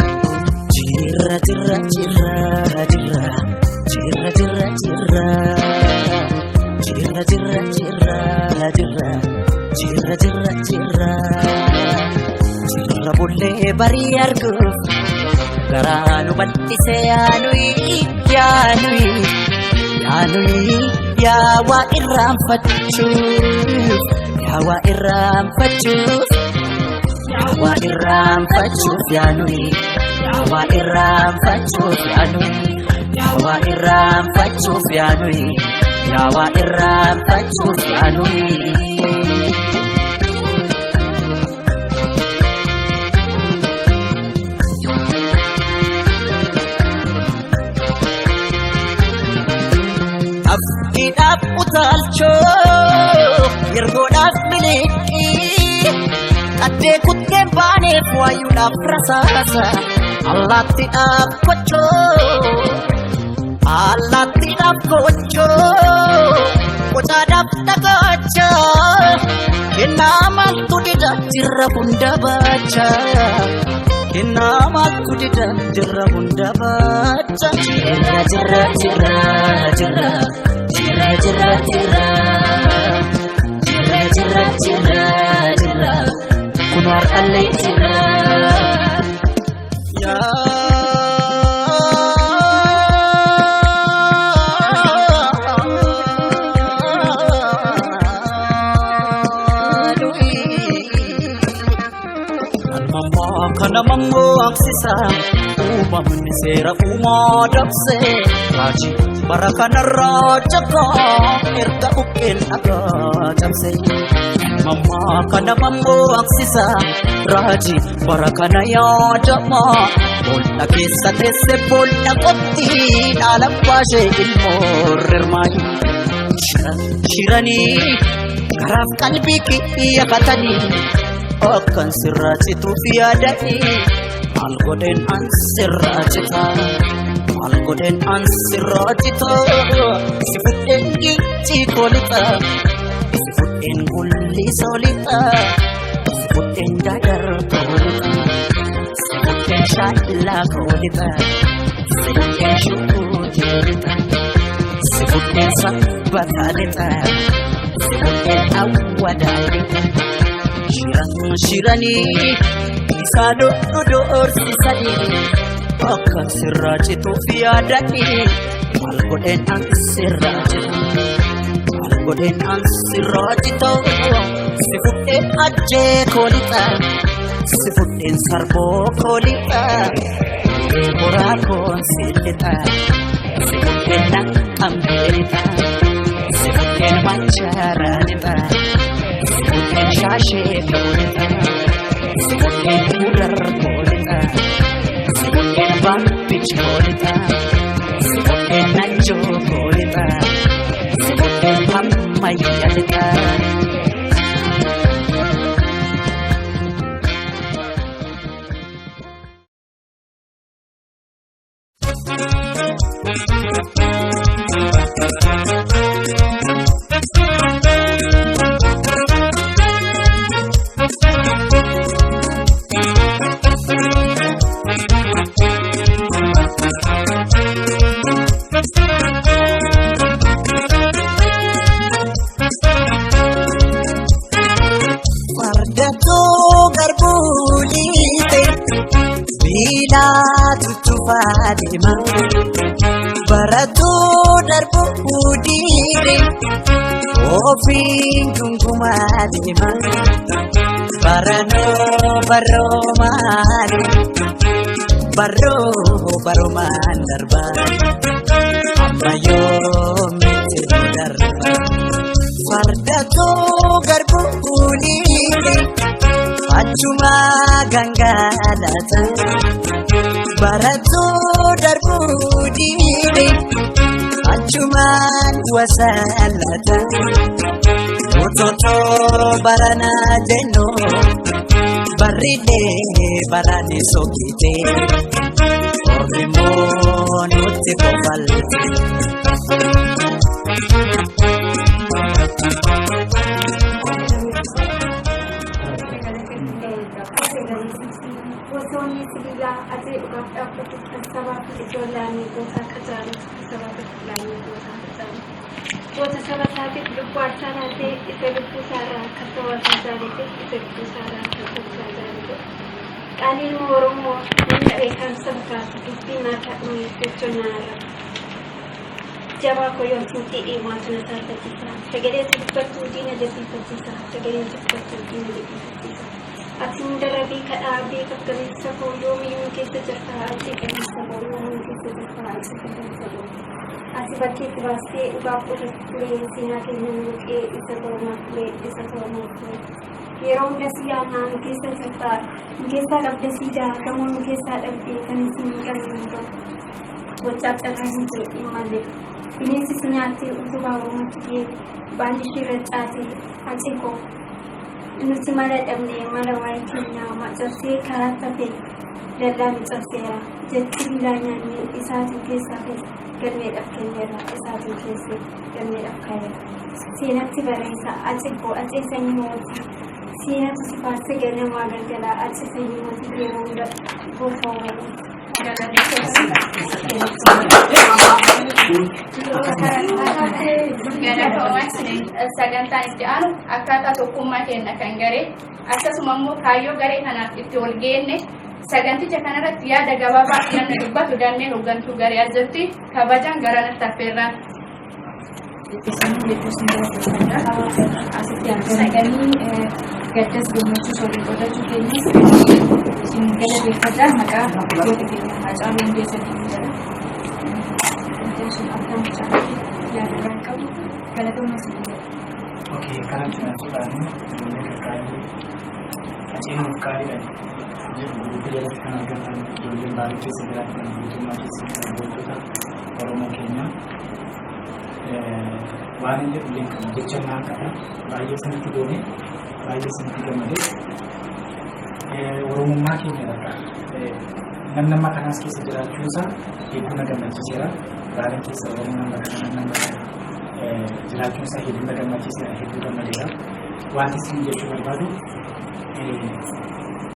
Jirra jirra jirra jirra jirra jirra jirra jirra jirra jirra jirra jirra jirra jirra jirra bullee barii arguuf garaa nu bal'ise yaanuyi yaanuyi yaanuyi yaa waa irraanfachuuf yaa waa irraanfachuuf yaa waa irraanfachuuf yaanuyi yaa waa irraanfachuuf yaanuyi yaa waa irraanfachuuf yaanuyi yaa waa irraanfachuuf yaanuyi. Abdiidhaaf utaalchoo yergoodhaaf miliqii qaddee kutteen baaneef waayuudhaaf rasaasa allaattiidhaaf kochoo allaattiidhaaf kochoo qocaadhaaf dhagaacha kennaa maaltu dida jirra hunda baacha kennaa maaltu dida jirra hunda baacha jirra jirra jirra jirra jirra jirra jirra jirra jirra jirra jirra kun har'allee jirra. Kana mammoo aksisa uumamni seera uumaa dabse raajii bara kanarraa jakaa erga buqqeen dhagaa cabse. Mammaa kana mammoo aksisa raajii bara kana yaadama boolla keessa teesse boolla qotti dhaala baashee ilmoo rirmaayi. Shiranii karaaf qalbii kiyya katanii akkan sirraa cituuf yaadanii maal godheen an sirraa cita maal godheen an sirraa cita si fudheen gincii kolixa si fudheen gulli solixa si fudheen dadar kolixa si fudheen shaallaa kolixa si fudheen shukuutii lixa si fudheen sabbataa lixa si fudheen awwadaa lixa. Shiran shiranii isaan dhodhoorsisanii akkan sirraa cituuf yaadanii maal godheen an sirraa citu maal godheen an sirraa citu si fudheen ajjee koolixa si fudheen sarboo koolixa boraa koon si lixa si fudheen naqqamtee lixa si fudheen manchaaraa lixa. Si fudheen shaashee koolixa si fudheen mudar koolixa si fudheen babbich koolixa si fudheen najjoo koolixa si fudheen hammayya lixa. Fardattuu garbuu liite biilaa tuttuufaa deema. Barattuu darbuu diide ofiin gungumaa deema. Baranoo baroomaani baroo baroomaan darba. Amma yoomitti nu darba. Fardattuu garbuu liite achuma gangalata. Barattuu darbuu diide achumaan wasallata. Ototoo baranaa jennu barriilee barani sokkite ormi nutti kofalte. Gosoonni sibiilaa ajee dhugaaf dhaabbatu kan sabaa fi ijoollee goota akka jaalatu kan sabaa fi ijoollee goota akka jaalatu. Goota saba isaatiif lubbuu aarsaa laatee isa lubbuu isaarraa kan saba isaa jaalate isa lubbuu isaarraa kan saba isaa jaalate. Qaalii ilma Oromoo namni dhabee kan saba kaasu dubbiin naa kadhume jechuun naa irra. Jabaa koo yoom sintii dhiimaatu na saalfachiisa. Sagalee si dubbattuu diina jabbiifachiisa. Sagalee si dubbattuu diina jabbiifachiisa. Ati hundarra beekadhaa beekaaf gameessa koo yoomiyyuu keessa jirta achi qabeessa koo yoomiyyuu keessa jirta achi qabeessa koo. Ati bakkeetti baastee dhugaaf qotatu ture seenaa keenya nuuqee isa toomaaf ture isa toomaaf ture. Yeroo hunda si yaadnaa nu keessa jirta nu keessaa qabda siidaa gamoo nu keessaa dhabdee kan isin hin qabne hin ta'u. Gochaaf carraa hin ta'e hin malle. Bineensi si nyaattee utubaa Oromootti ga'ee baalli ishee irra caate achi koo. Nuti mala dhabne mala waa'ee keenyaa cabsee karaa tafe dallaa nu cabseera. Jechi biilaa nyaanne isaatu keessaa fi galmeedhaaf kenneera isaatu keessee galmeedhaaf kaa'eera. Seenatti barreessa achi koo achi sanyii mootii. Seenatu si faarsa ganamaa galgalaa achi sanyii mootii yeroo hunda goota Oromoo. Sagantaan itti aanu akkaataa tokkummaa keenya kan garee akkasuma immoo kaayyoo garee kanaaf itti wal geenne saganticha kanarratti yaada gabaabaa namni dubbatu damee hooggantuu garee ajjatti kabajaan gara natti affeerraan. Isin hedduu isin galateeffadha. Asitti argamtanii gaddas gammachuu waliin qodachuu keenyas isin galateeffadha. Maqaa goota keenya Haacaaluu Hundeessaatiin jedha. Sun akka mucaa yaada irraa qabu galatooma isin jedha. Okay, kanatti aansuudhaan ijoollee qaqqaalii Haceen qaaliidha jedhu guruupii jalatti kan argaman ijoolleen Baalee keessa jiraatan guutummaa keessa gootota Oromoo keenyaa waan inni jedhu illee qabu jecha naan qaba. Baay'ee isinitti boone, baay'ee isinitti gammadee Oromummaa keenya bakka namni amma kanaas keessa jiraachuun isaa hedduu na gammachiiseera. Baaleen keessa Oromoon amma kana namni amma kana jiraachuun isaa hedduu na gammachiiseera, hedduu gammadeera. Wanti isin jechuu barbaadu